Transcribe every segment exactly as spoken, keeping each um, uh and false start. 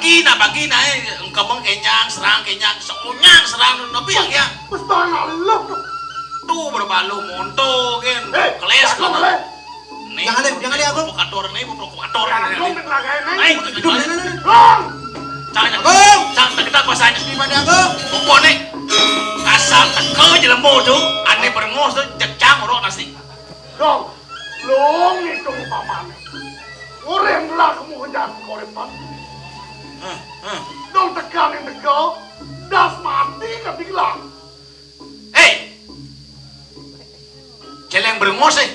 Ina bagi nae engkemeng kenyang, serang kenyang, seonyang serang, tapi yang ya. Wis tangan lo. Tuh berbaluh monto, kan. Eh, keles jago, kan. Nih, jangan, Lek, jangan, Lek, aku. Provokator nih, provokator. Jago, nih. Lek, lagi, nih. Ayo, ayo, ayo. Agung. Jangan, jangan, jangan. Agung. Jangan, jangan. Agung. Jangan, jangan, jangan, bahasanya. Gimana, Agung? Pokoknya, asal teka jelema tuh, ane berengos tuh, jejang orok nasi. Dong, lo ngitung pamane. Urip lah kamu jangan korepan. Hah, hah. Dong tekan yang teka, das mati kan digelar. Hei! Celeng berengos, eh.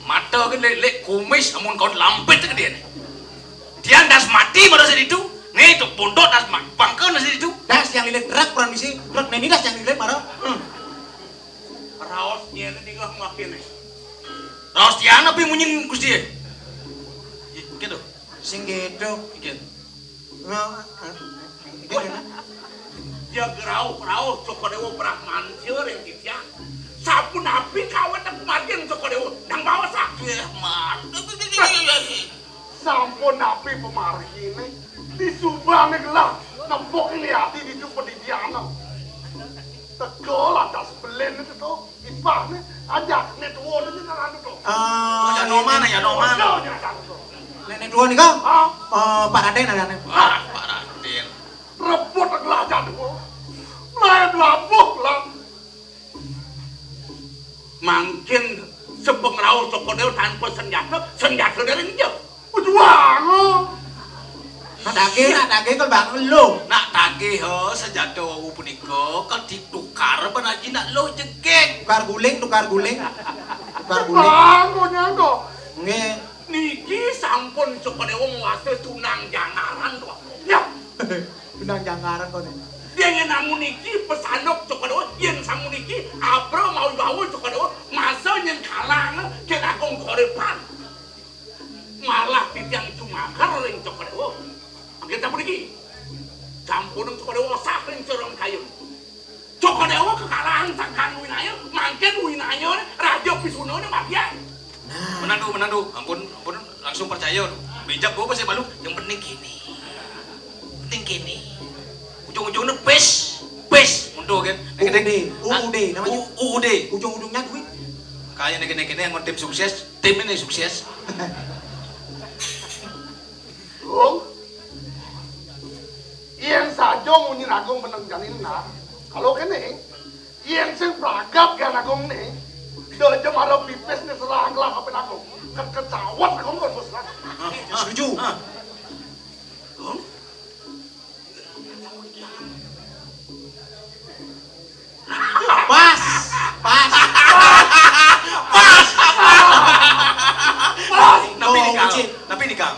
Mata ke lek-lek kumis amun kau lampit ke dia nih. Dia das mati pada situ. Nih, tuh pondok das ma-, pangke nasi itu. Das yang lilit truk kurang bisi. Truk neni das yang lilit marah. Hmm. Raos dia ini tinggal makin nih. Raos dia apa munyin Gusti? Gitu. Sing gitu. Gitu. Nah, eh, eh, eh, eh. Ya gerauh-gerauh Cokodewa Brahmanca ring titiang. Sapunapi kawit aku margin Cokodewa? Nang bawa sakit. Ya, mat. Sampun napi pamargine? Disubane gelah nempuk liati ditu padidiana. Teka lantas belin itu to. Ipahne ajak ne tuwa ne nang anu to. Ah, ya Noman, ya Noman. Nek, nek tuwa nika? Hah? Eh, Pak Raden arane. Wah, Pak Raden. Rebut gelah jadwa. Mulai mlabuh lah. Mangkin sepengrauh Cokodewa tanpa senjata, senjata dari dia. Bejuang. Nak tagih, nak tagih, kal bang lo. Nak tagih, eh, senjata wau punika, kal ditukar, ban aji nak lo jegeg. Tukar guling, tukar guling. Tukar guling. Bang, kok nyangka? Nggih. Niki sampun Cokodewa nguasa tunang jangaran to. Ya. Tunang jangaran kok nih. Yen namun niki pesanuk Cokodewa, yen samun niki abra mawi bawa Cokodewa, masa yen kalah ken Agung Korepan. Malah titiang jumaker ring Cokodewa. Mangkin sapuniki. Sampun Cokodewa sah ring Corong Kayun. Cokodewa kekalahan sangkan Winaya, mangkin Winaya Raja Pisuna ne matian. Nah. Menantu, menantu, ampun, ampun, langsung percaya. Bejak gua pasti malu, yang penting gini. Penting gini. Ujung-ujungnya pes, pes, mundur kan. Nek kene-, U U D, U U D namanya. U-, U U D. Ujung-ujungnya duit. Kayak nek kene-kene yang tim sukses, tim ini sukses. Gung, yen saja munyin Agung meneng janina, kalau kene, yen sing pragat kan Agung ne, dojo mara pipis ne selang lah apa Agung. Kan kecawat Agung kan bos lah. Hah? Setuju. Hah? Gung? Pas, pas. Pas. Pas. Napi nih, Kang? Napi nih, Kang?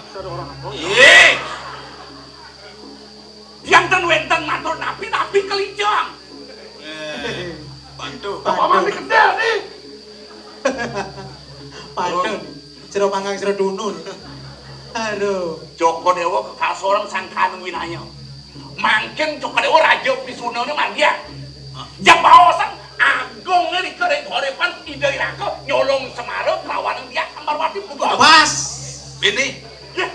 Iya. Yang ten wenten matur napi, napi kelicang. Eh, bantu. Apa masih kedel nih? Pantun. Sira panggang sira dunun. Aduh. Joko Dewa kekasorang sangkan winaya. Mangkin Cokodewa Raja Pisuna ne margiang. Jang baosan Agung ne rika ring korepan Ida Iraka nyolong Semara kelawan Diah Ambarwati buka. Pas. Bini. Ya,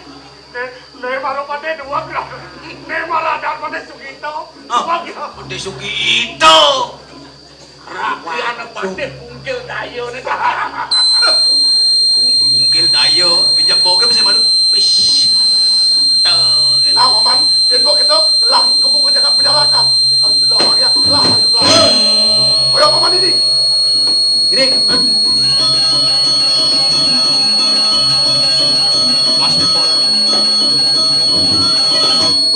ne, ne mara pade dua gra. Ne mara adat pade Sugito. Ah, dua gra. Pade Sugito. Rakyat pade bungkil daya ne. Bung-, bungkil daya, pinjam boge bisa malu. Wis. Tuh, kan. Nah, Paman, yen kok gitu, lah, kebun ke jagat penjalakan. Alhamdulillah, ya, lah, alhamdulillah. Ayo, Paman ini. Ini. Mas Depol.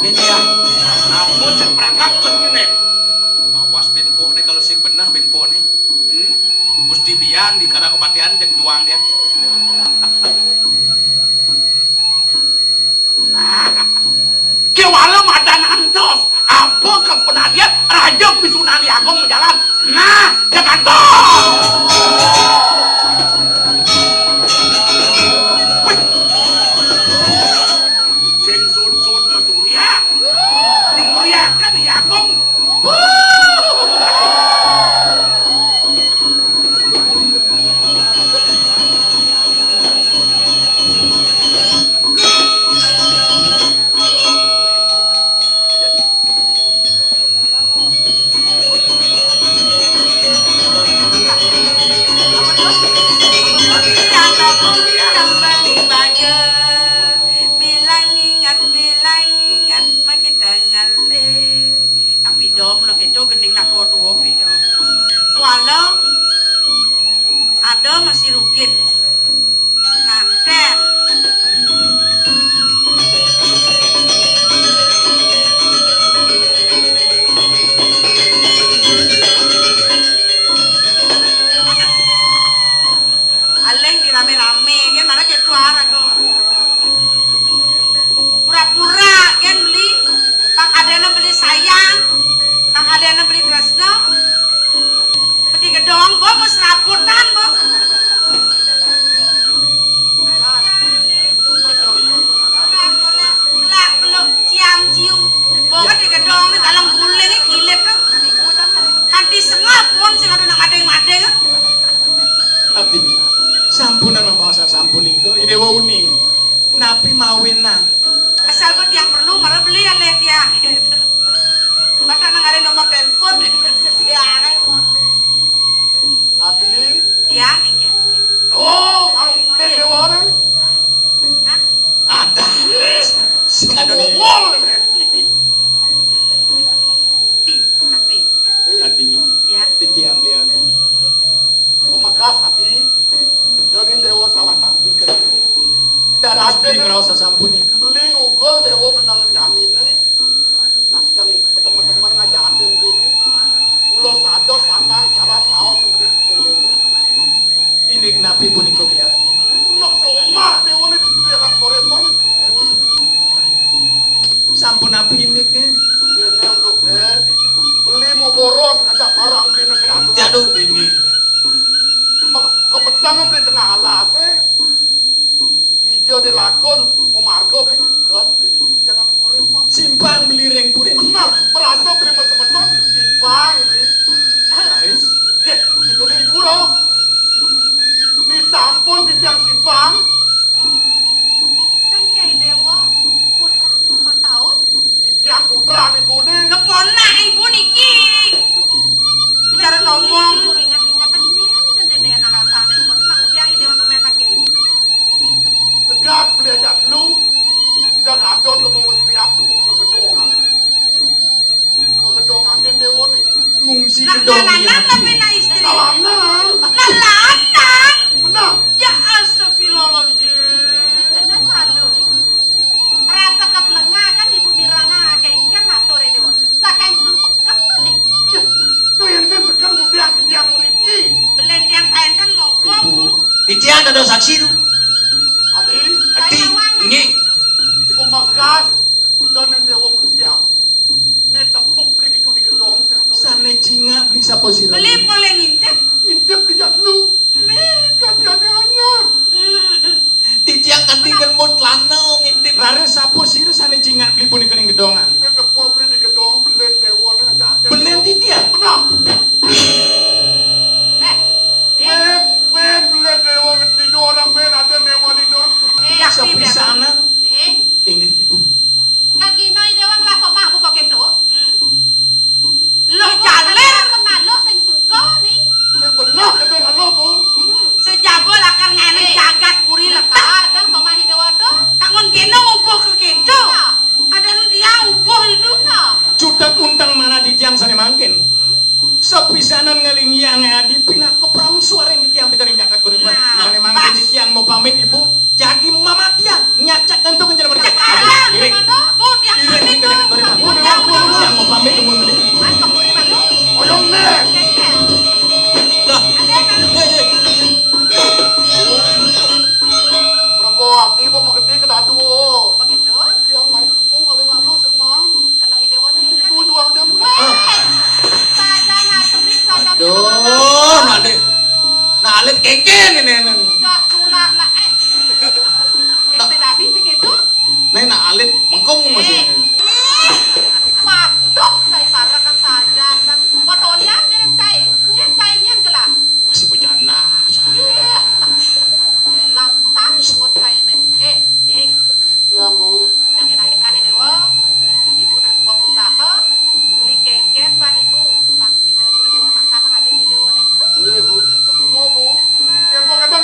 Ini ya. Ampun, sing perangkap begini. Awas, Benpo nih, kalau sing benah, Benpo nih. Hmm? Gusti Biang di Karang Kepatihan, Adi ngraos sasampunika. Beli ngugul Déwa benang janiné. Nah, sedeng teman-teman ngajakin diri. Mula sados sampeyan salah raos ngriki. Inggih napi punika, Biar? Nok somah Déwané disediakan korémon. Sampun napi inggih, Ken? Déné untuk, eh, beli mau boros, ngajak barang beli negara. Jaduh, inggih. Mek-, kepedang beli tengah alas, eh. Ija dilakon, mamarga beli, kan beli negara korémon. Simpang beli ring purin. Bener, merasa beli semeton, simpang beli. Laris. Nggih, itu ibu, roh. Disampun titiang simpang. Sing Kyai Déwa, putrané lima taun. Titiang putrané ibuné. Keponak ibu niki. Cara ngomong. Ingat-ingat nyén, nyén, nyén, anak asané kok nang udiang Déwa tumetak iki. Tegak beli aja dulu. Udah kadot lu mau siap, lu mau ke gedongan. Ke gedongan Déwané. Ngungsi gedong. Nah, lanang apa nak istri? Lanang. Nah, lanang. Benar. Ya, astagfirullahaladzim. Aduh, nih. Rasa keselengahan ibu miranga, kayak ikan atur ya, Déwa. Saking sumpeken to, nih. Ya, to yén sing seken udiang titiang mriki. Belén tiang saénten monggo, Bu. Titiang dados saksi, Du. Adi. Adi. Inggih. Kumekas, dan yang dia wong kesiap. Né tepuk beli ditu di gedong, sing sané cingak beli sapa sira? Beli polih ngintip. Ngintip di jatmu. Mih, ganti-ganti anyar. Titiang kanthi ngemut lanang ngintip. Raris sapa sira sané cingak beli punika ning gedongan? Né tepuk beli di gedong, belén Déwané aja. Belén titiang? Benar. Eh, eh. Belén, belén Déwa gedé orang belén ada Déwa di dur. Eh, sapisanan. Eh. Inggih, Ibu. Nang kina Déwa ngelah somah apa kéto? Hmm. Loh, jaler. Kena loh sing suka nih. Sing bener kéto lho, Bu. Hmm. Sejaba lakar ngene jagat puri letak. Ada somah Déwa to. Kangon kena ubuh ke kéto. Nah. Ada dia ubuh itu. Nah. Cutet unteng manah titiang sané mangkin. Hmm. Sapisanan ngelingi Adi pinaka prang suaring titiang teka ring jagat urip. Nah, sané mangkin titiang mau pamit, Ibu. Jagi mamatian, nyacak gantung aja nomor cek. Aduh, miring. Miring, miring, miring, miring. Yang mau pamit, tunggu dulu. Oyong deh. Dah. Hei, hei. Prabu Adi, mau mengerti ke dadu. Begitu? Yang main sepuh kali malu, Semang. Kenang ide wane. Ibu juang dia. Weh. Saja ngasih, saja. Aduh, Nak Alit. Nak Alit kéngkén ini, Neng. Dah tular lah, eh. Nak. Istri Nabi segitu. Neng, Nak Alit mengkung masih. Eh. Waduh, saya parakan saja kan. Potolian mirip cai. Nyén cai nyén gelah. Masih bejana. Iya. Langsung semut cai ini. Eh, Ding. Ya, Bu. Nang enak-enak ini, Wo. Ibu nak semua usaha. Beli kéngkén pan Ibu. Tukang sida ini, Wo. Mak sama ada di Dewa nih. Iya, Bu. Semua, Bu. Ya, Bu, kadang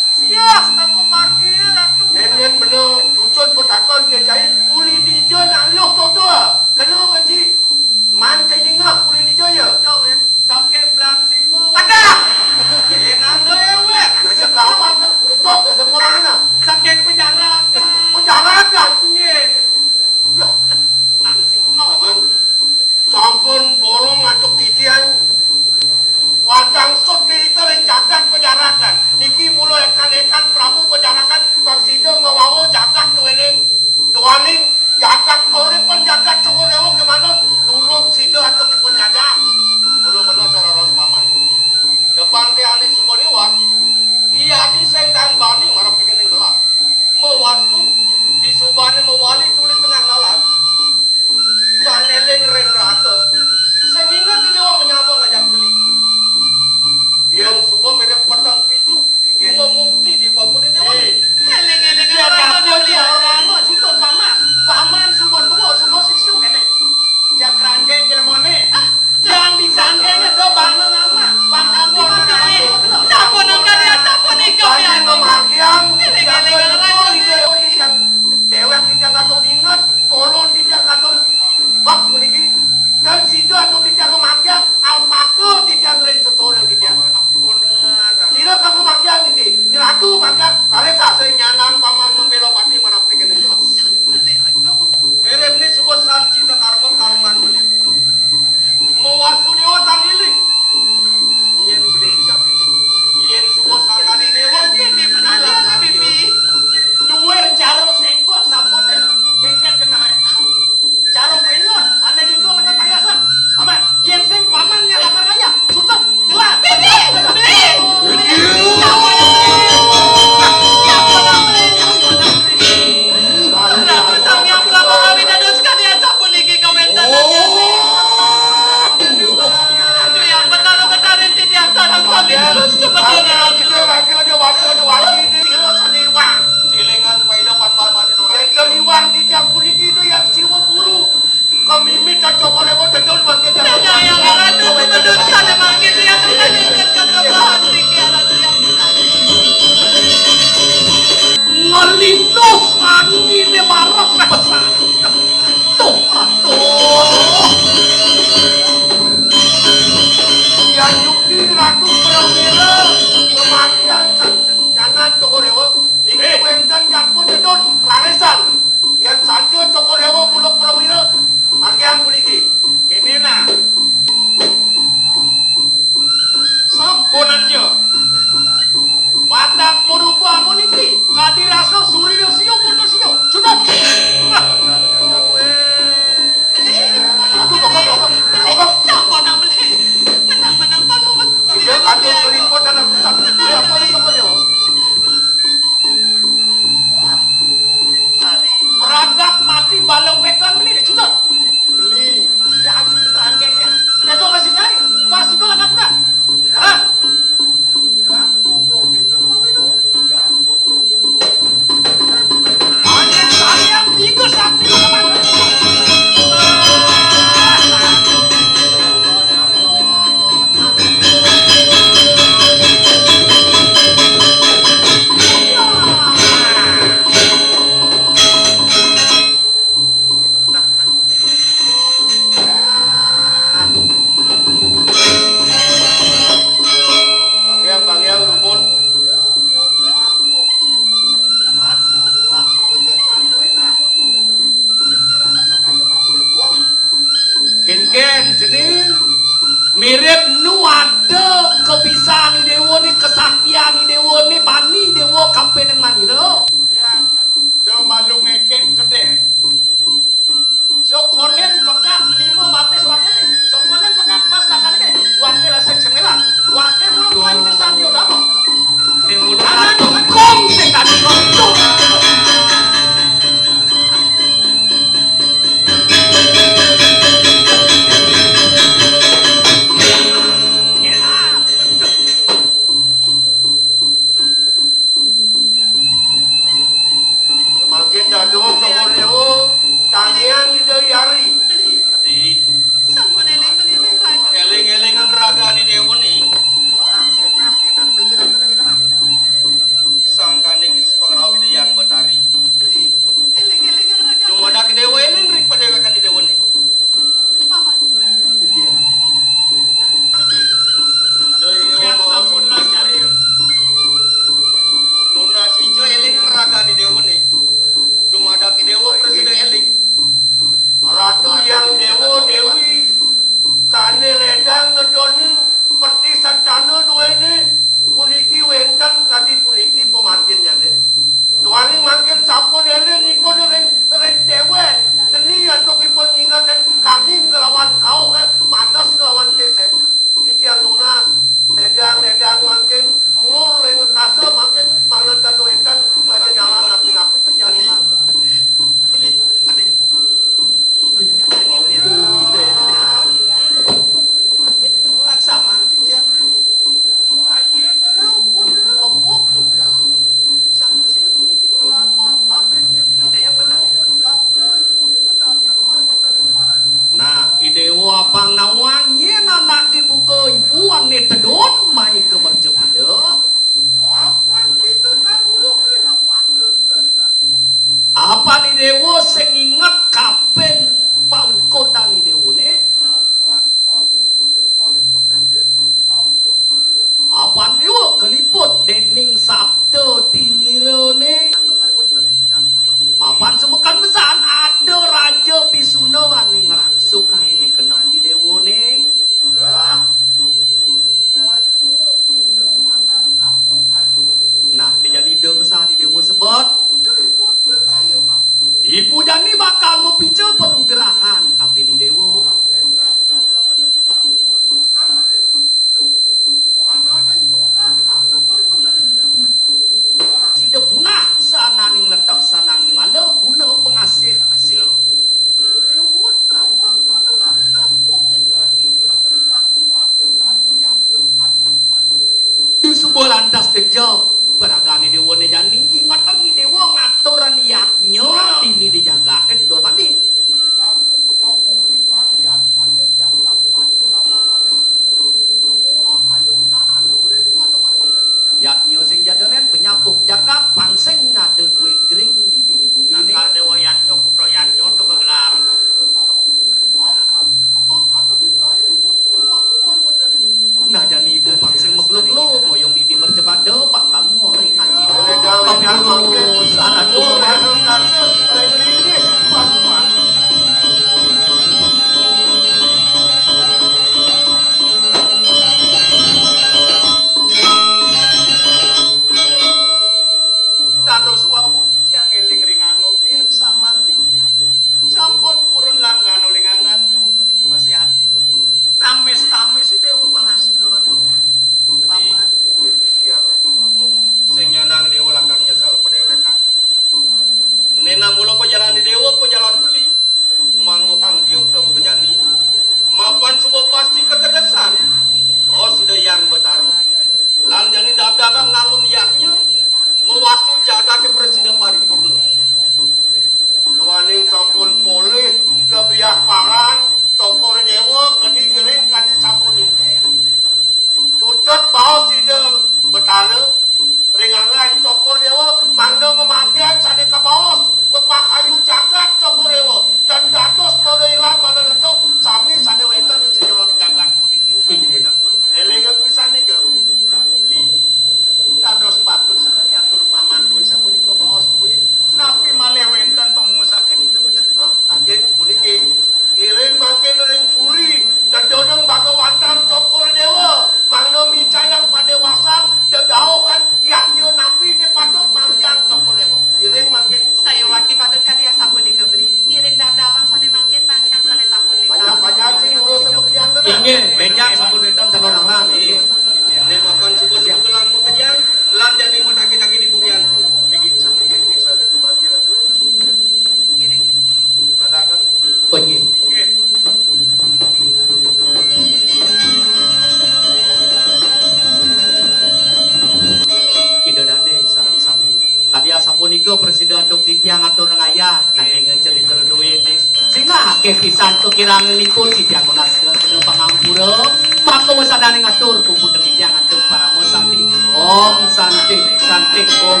Kiranganipun titiang nunas kena pangampura, maka wasananing atur puput titiang antuk parama santi. Om Santi, Santi, Om.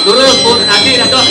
Durus pun Santi, dados